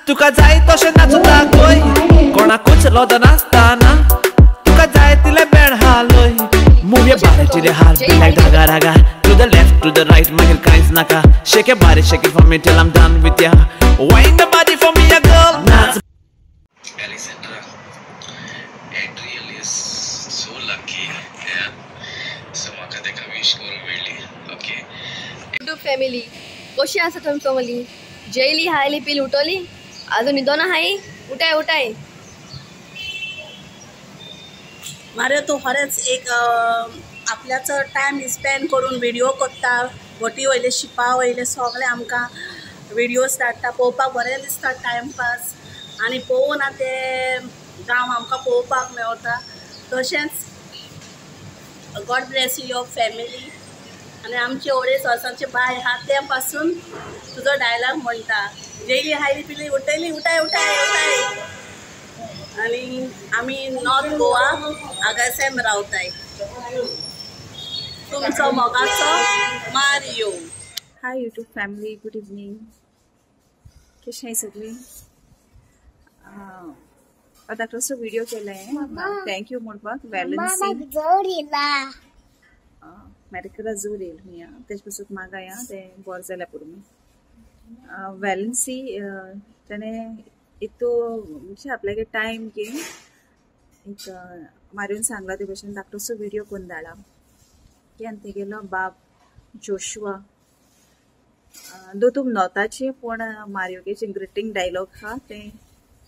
तुका जाय तशें नाचूं दाखय, कोणाकूच लजनासतना तुका जाय तितलें बेण हालय. Move your body to the heart beat like raga raga. To the left, to the right, मागीर कांयच नाका. Shake your body, shake it for me till I'm done with ya. Wind the body for me, a girl. Naच. Alexandra, Adriel is so lucky. Yeah. So म्हाका तेका विश करूंक मेळ्ळी. Okay. YouTube family, कशी आसा तुमी सगळी? जेयली हायली पिली उठोली? अजून न्हिदोना हाय? उठाय उठाय. मारे तूं खरेंच एक आपल्याचो टायम स्पेंड करून व्हिडियो करता. बोटी वयले शिपा वयले सगळे आमकां व्हिडियोज धाडटा, पळोवपाक बरें दिसता टायमपास. आनी पळोवन ते गांव आमकां पळोवपाक मेवता. तशेंच God bless you your family. आनी आमचे अडेच वर्सांचे बाय आहा ते पासून तुजो डायलॉग म्हणटा, जेयली हायली पिली उठयली उठाय उठाय उठाय. आनी आमी नॉर्थ गोवा आगासेम रावताय. तुमचो मोगाचो Mario. Hi YouTube family, good evening. कशें सगळीं? आतां कसो व्हिडिओ केलाय, thank you म्हणपाक. वॅलन्सी मेडिकला जोर येयल हुंय, तेजे पासून मागा या तें बरें जाल्यार पुरो. वॅलन्सी तेणें इतू म्हणजे आपल्यागे टायम घेवन एक मारियोन सांगला ते भशेन धाकटोसो व्हिडिओ करून धाडला. की आनी तेगेलो बाब जोशुआ दोतूम नोताचे, पूण मारियोचे ग्रिटींग डायलॉग आहा तें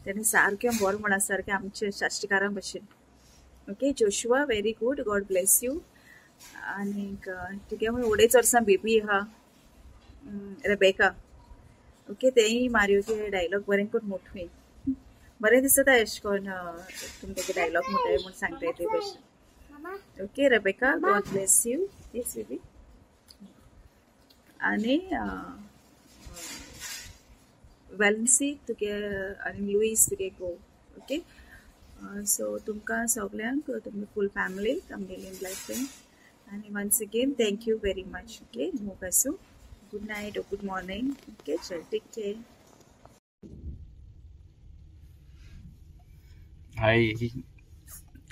तेणें सारकें बरें म्हणा सारकें आमचे शास्त्रीकारां भशेन. Okay Joshua, very good, God bless you. आनीक तुगे खूंय अडेच वर्सां बेबी आहा रेबेका. ओके, तेंय मारियोचे डायलॉग बरें करून मोठूय बरें दिसता एशें करून तुमी तेगे डायलॉग म्हणटाय म्हूण सांगताय ते भशेन. Okay Rebecca, God bless you. Yes baby. आनी वेलन्सी तुगे आनी लुईस तुगे गो. ओके, सो तुमकां सगल्यांक तुमगे फूल फॅमिलीक आमगेली ब्लेसींग. आनी once again thank you very much. Okay, मोग आसूं. Good night or good morning. Okay, चल, टेक केअर. हाय,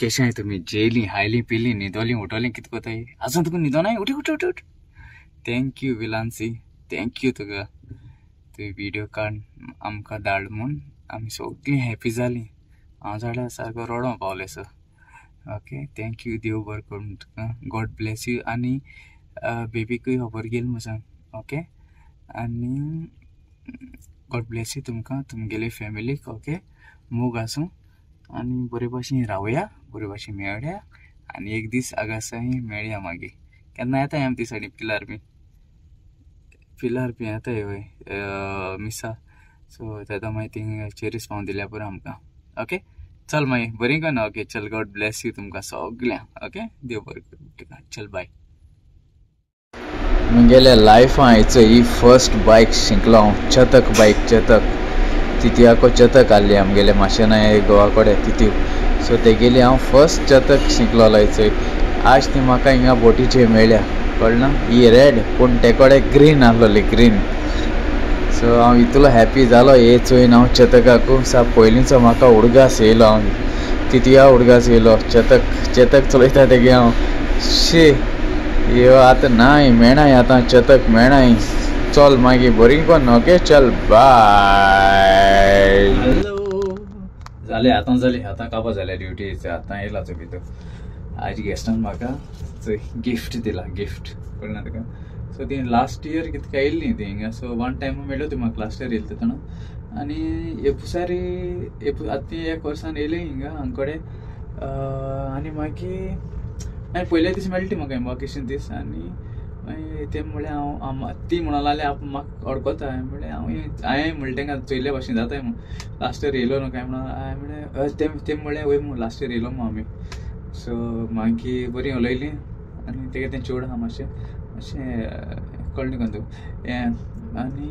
कशें तुमी? जेयली हायली पिली न्हिदोली उठोली कितें कोताय? आजून तुका न्हिदोनाय? उठ उठ उठ उठ. Thank you विलान्सी, thank you तुका. तुवें व्हिडियो काड आमकां धाड म्हूण आमी सगळीं हॅपी जालीं. हांव जाल्यार सारको रडोंक पावलें sir. Okay, thank you, देव बरें करूं तुका, गॉड ब्लेस you. आनी बेबीकूय खबर घेयल म्हूण सांग. ओके, आनी गॉड ब्लेस you तुमकां, तुमगेले फॅमिलीक. ओके, मोग आसूं आनी बरे भाशेन रावया, बरे भाशेन मेळया आनी एक दीस आगासाय मेळया. मागीर केन्ना येताय आमी ती सायडीन पिलार बी, पिलार बी येताय वय मिसा. सो तेन्ना मागीर थिंग चेरीस पावोवन दिल्या पुरो आमकां. ओके, चल मागीर बरी कर. ओके चल, गॉड ब्लेस you तुमकां सगल्यांक. ओके, देव बरें करूं तुका. चल बाय. म्हगेल्या लायफान हांयचो ही फर्स्ट बायक शिकलो हांव, चेतक बायक. चेतक तितुयाको चेतक आहली आमगेले माशेना गोवा कडेन तितू. सो तेगेली हांव फर्स्ट चेतक शिकलो हांयचो. आज ती म्हाका हिंगा बोटीचेर मेळ्ळ्या, कळना ही रेड पूण ते कडेन ग्रीन आहलोली, ग्रीन. सो हांव इतलो हॅपी जालो हे चोयन हांव चेतकाकू. सा पयलींचो म्हाका उडगास येयलो, हांव तितुया उडगास येयलो. चेतक चेतक चलयता तेगे हांव. शी यो आतां नाय मेणाय, आतां चेतक मेणाय. चल मागीर बरी कोन्न. ओके चल बाय. हॅलो, जालें आतां, जालें आतां काबार जाल्या ड्युटी. आतां येयला चोय भितर. आज गेस्टान म्हाका चोय गिफ्ट दिला, गिफ्ट कळना तुका. सो ती लास्ट इयर कितके येयल्ली ती हिंगा. सो वन टायम मेळ्ळो ती म्हाका लास्ट इयर येयली तेन्ना. आनी एपुसारी आतां ती एक वर्सान येयली हिंगा आमकडे. आनी मागीर मागीर पयले दीस मेळटी म्हाका एम्बार्केशन दीस. आनी मागीर तें म्हणलें हांव ती म्हणून लागली म्हाका अडकता. हांवें म्हणलें हांव हांवें म्हणलें तांकां चोयल्ले भाशेन जाताय म्हूण लास्ट इयर येयलो न्हू काय म्हणून. हांवें म्हणलें तें म्हणलें वय म्हूण लास्ट इयर येयलो म्हूण आमी. सो मागीर बरी उलयली आनी तेगे तें चेड आहा मातशें मातशें कळ्ळें न्हू हें. आनी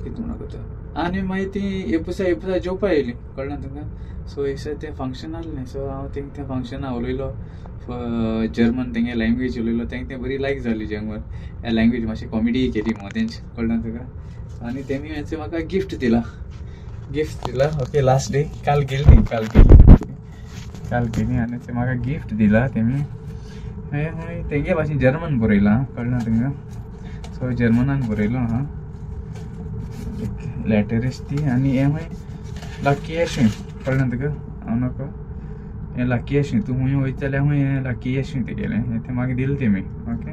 कितें म्हणूंक वता. आनी मागीर ती एपुसा एपुसा जेवपा येयली, कळ्ळें तुमकां. सो एक तें फंक्शन आहलें. सो हांव तेंक तें फंक्शना उलयलो जर्मन, तेंगे लँग्वेज उलयलो. तेंक तें बरी लायक जाली जर्मन लँग्वेज, मातशी कॉमेडी केली मो तेंची, कळ्ळें तुका. सो आनी तेमी हेंचे म्हाका गिफ्ट दिला, गिफ्ट दिला. ओके लास्ट डे काल गेली, काल गेली, काल गेली आनी ते म्हाका गिफ्ट दिला तेमी. हें तेंगे भाशेन जर्मन बरयलां, कळना तुमकां. सो जर्मनान बरयलो आहा एक लॅटरीच ती. आनी हें खंय लाकी अशें, कळना तुका, हांव नाका हें लाकी अशें, तूं खंय वयता जाल्यार खंय हें लाकी अशें तेगेलें हें तें म्हाका दिलें तेमी. ओके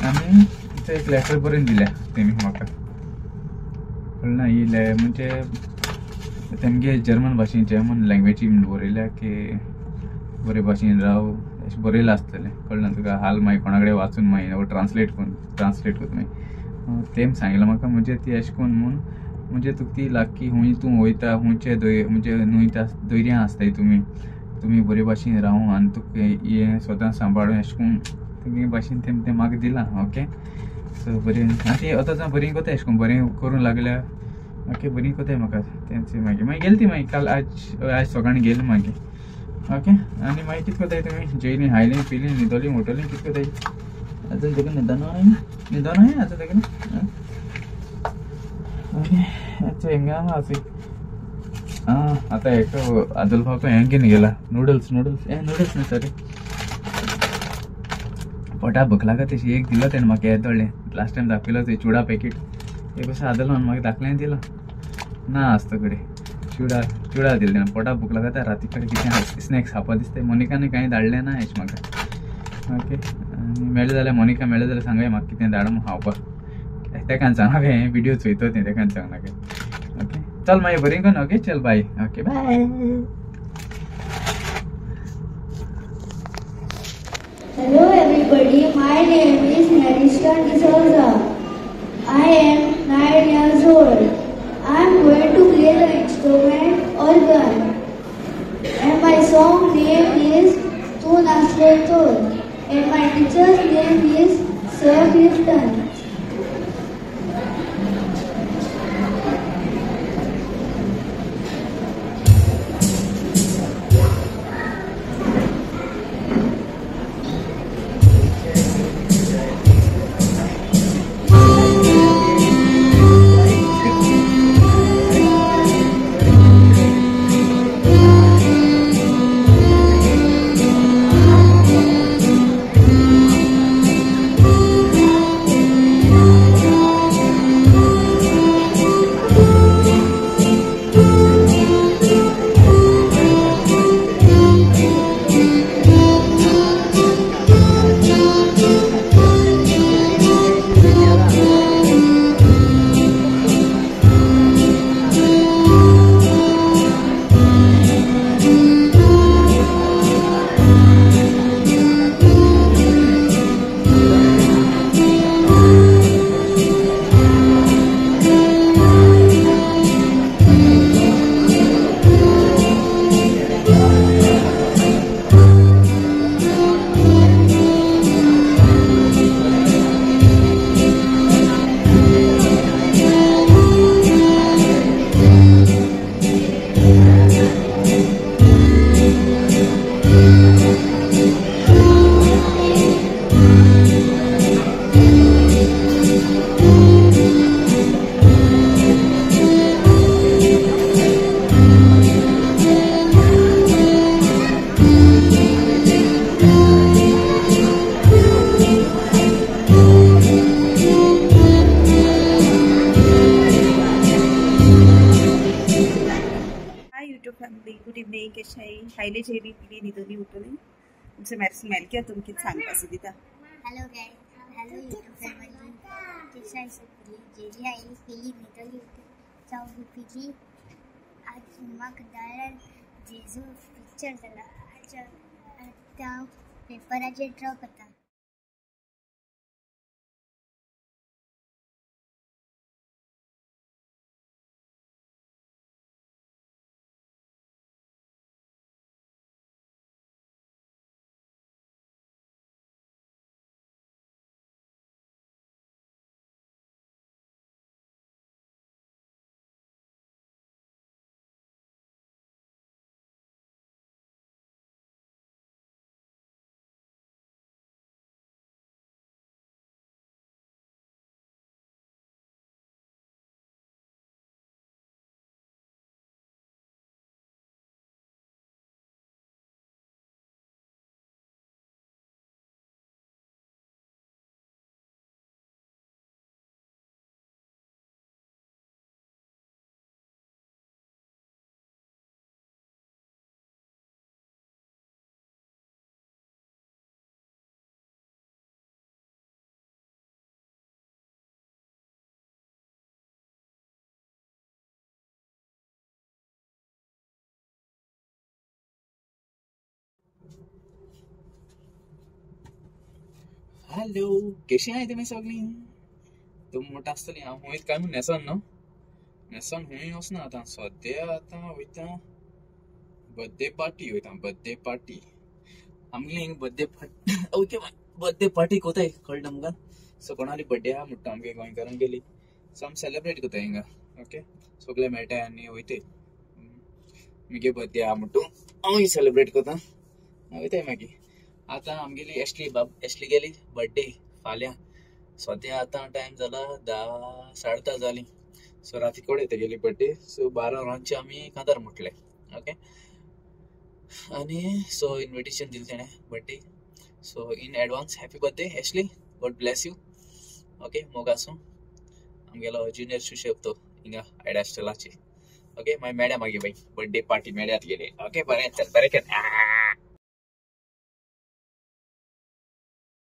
आनी तें एक लॅटर बरोवन दिल्या तेमी म्हाका, कळना ही म्हणजे तेमगे जर्मन भाशेन, जर्मन लँग्वेजी बरयल्या की बरे भाशेन राव अशें बरयलां आसतलें, कळना तुका. हाल मागीर कोणा कडेन वाचून मागीर ट्रान्सलेट करून, ट्रान्सलेट करता मागीर तेम सांगलां म्हाका. म्हणजे ती अशें करून म्हूण म्हणजे तुका ती लाकी खूंय तूं वयता, खुंयचे म्हणजे न्हूय धैर्यान आसताय तुमी, तुमी बरे भाशेन रावूं आनी तुका हें स्वता सांबाळूं अशें करून तेंगे भाशेन तेम तें म्हाका दिलां. ओके सो बरें आनी ती आतां बरीं कोताय अशें करून बरें करूं लागल्या. ओके बरीं कोताय म्हाका तेंचे. मागीर मागीर गेली ती मागीर काल आज आज सकाळीं गेली मागीर. ओके आनी मागीर कितें कोताय तुमी, जेयलीं खायलीं पिलीं न्हिदोलीं उठोलीं, कितें कोताय आजून तेका न्हिदोन न्हिदोन आजून तेका. ओके अच्छा हिंगा आसा आं. आतां हेका आदोल्फाक हें घेवन गेला नुडल्स, नुडल्स हें नुडल्स न्ही सॉरी, पोटा भूक लागता तशी एक दिलो तेणें म्हाका येदोळें लास्ट टायम दाखयलो थंय चुडा पॅकेट एक असो आदोल्फान म्हाका दाखलें दिलो ना आसतो कडेन चुडा, चुडा दिले तेणें. पोटा भूक लागता राती कडेन कितें स्नॅक्स खावपा दिसता. मोनिकान कांय धाडलें ना अशें म्हाका. ओके आनी मेळ्ळें जाल्यार मोनिका मेळ्ळें जाल्यार सांगाय म्हाका कितें धाड म्हूण खावपाक, तेकान सांगनाका हें व्हिडियो चोयतो तें, तेकान सांगनाका. ओके चल मागीर बरीं कर. ओके चल बाय. Okay bye. Hello everybody, my name is Narishka D'Souza. I am 9 years old. I am going to play the instrument organ. And my song name is Tu Nasle Tor. And my teacher's name is Sir Clifton. Family good evening. कशें खायले jelly पिली न्हिदली उठली तुमचे मेलक्या तुमकां सांगपाचें दिता. Hello guys, hello YouTube family, कशें सगळी jelly आयली पिली न्हिदली चाव बी पिली. आज म्हाका दारार जेजू पिक्चर जाला. आज हांव पेपराचेर ड्रॉ करता. हॅलो कशी आहाय तुमी सगळीं? तुमी मोठा आसतली. हांव हुंय काय म्हूण न्हेसोन न्हू, न्हेसोन हुंय वचना आतां. सद्या आतां वयता बर्थडे पार्टी वयता. बर्थडे पार्टी आमगेली हिंग birthday party. Okay birthday party कोताय कळटा आमकां. सो कोणाली बर्थडे आहा म्हणटा आमगे गोंयकारांक गेली. सो आमी सेलेब्रेट कोताय हिंगा. ओके सगळे मेळटाय आनी वयताय. मुगे बर्थडे आहा म्हणटू हांवूय सेलेब्रेट कोता वयताय. मागीर आतां आमगेली एशली बाब एशली गेली बर्थडे फाल्यां. सद्या आतां टायम जाला 10 साडे 10 जाली. सो राती कडेन तेगेली बर्थडे. सो 12 वरांचे आमी कांतार म्हटले. ओके आनी सो इन्विटेशन दिलें तेणें birthday. So in advance happy birthday Ashley, God bless you. Okay मोग आसूं. आमगेलो ज्युनियर सुशेफ तो हिंगा आयडा स्टॉलाचे. ओके मागीर मेळ्या मागीर बाई बर्थडे पार्टी मेळ्यात गेले. ओके बरें चल बरें कर.